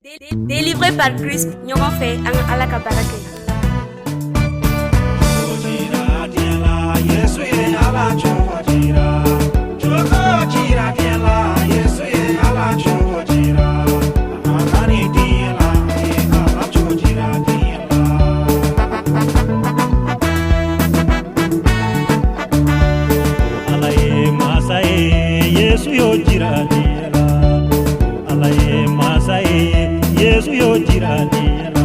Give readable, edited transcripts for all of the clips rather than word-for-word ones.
Délivré par Christ, ɲɔgɔn fɛ an ka Ala ka baara kɛ. Yesu ye Ala cogo jira. Cogo jira diɲɛ la, Yesu ye Ala cogo jira. A nana ni diɲɛ la, a ye Ala cogo jira diɲɛ la. Ala ye masa ye, Yesu y'o jira diɲɛ la. Ala ye masa ye, Yesu y'o jira diɲɛ la.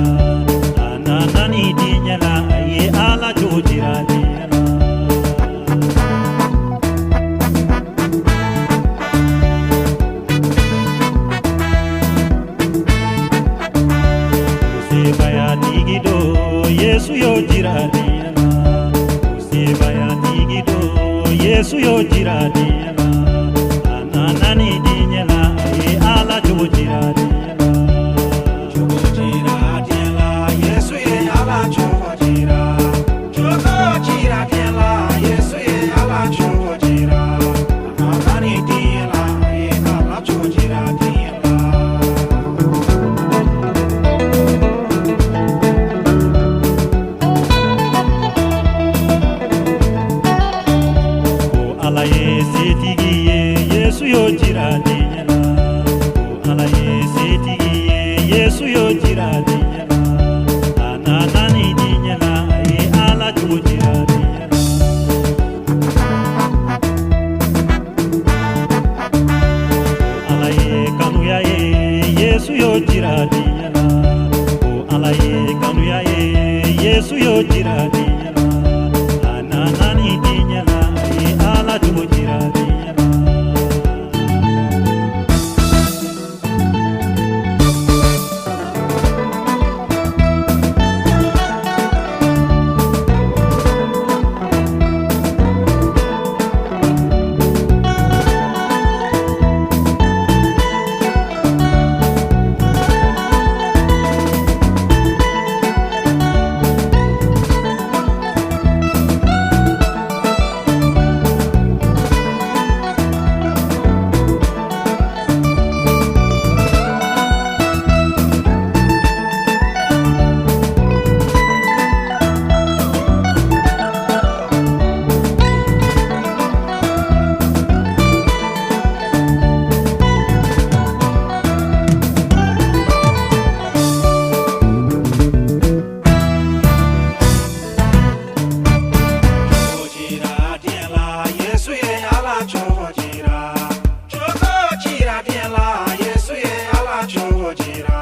A nana ni diɲɛ la, a ye Ala cogo jira diɲɛ la. Sebaya tigi do, Yesu y'o jira diɲɛ la. Sebaya tigi do, Yesu y'o jira diɲɛ la. A nana ni diɲɛ la, a ye Ala cogo jira diɲɛ la. Cogo jira diɲɛ la, Yesu ye Ala cogo jira. Cogo jira diɲɛ la, Yesu ye Ala cogo jira. A nana ni diɲɛ la, a ye Ala cogo jira diɲɛ la. Ko Ala ye setigi ye, Yesu y'o jira diɲɛ la. Ko Ala ye setigi ye, Yesu y'o jira diɲɛ la. A nana ni diɲɛ la, a ye Ala cogo jira diɲɛ la. Ala ye kanuya ye, Yesu y'o jira diɲɛ la. Ko Ala ye kanuya ye, Yesu y'o jira diɲɛ la. A nana ni diɲɛ la, a ye Ala cogo jira diɲɛ la. Cogo jira diɲɛ la, Yesu ye Ala cogo jira. Cogo jira diɲɛ la, Yesu ye Ala cogo jira.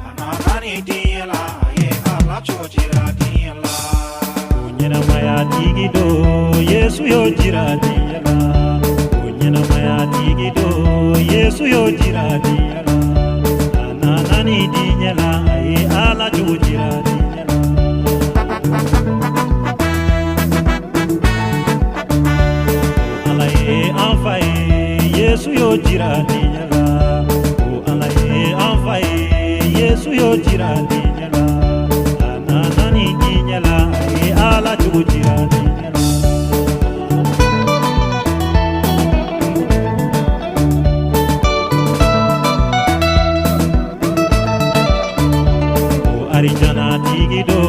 A nana ni diɲɛ la, a ye Ala cogo jira diɲɛ la. Ko ɲɛnamaya tigi do, Yesu y'o jira diɲɛ la. Ko ɲɛnamaya tigi do, Yesu y'o jira diɲɛ la. A nana ni diɲɛ la, a ye Ala cogo jira diɲɛ la. Ala ye an fa ye, Yesu y'o jira diɲɛ la. Ko Ala ye an fa ye, Yesu y'o jira diɲɛ la. A nana ni diɲɛ la, a ye Ala cogo jira diɲɛ la. Ko arijana tigi do,